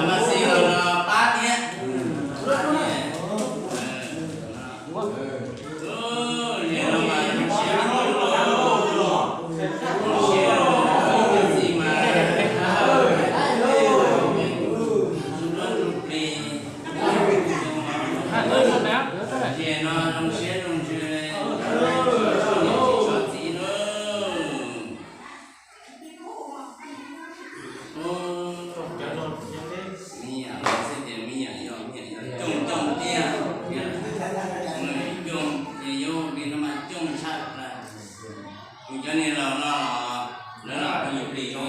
Mas xij los no pab thiab. Ces no zoo siab zoo ntsws, tso txiv lauj. Me nyuam xwb ces me nyuam yog me nyuam yog coob coob tiag, coob ces yuav li no mas coob tshaj plaws. Kuv cov niag laus no, lawv los kuv yuav plis zoo.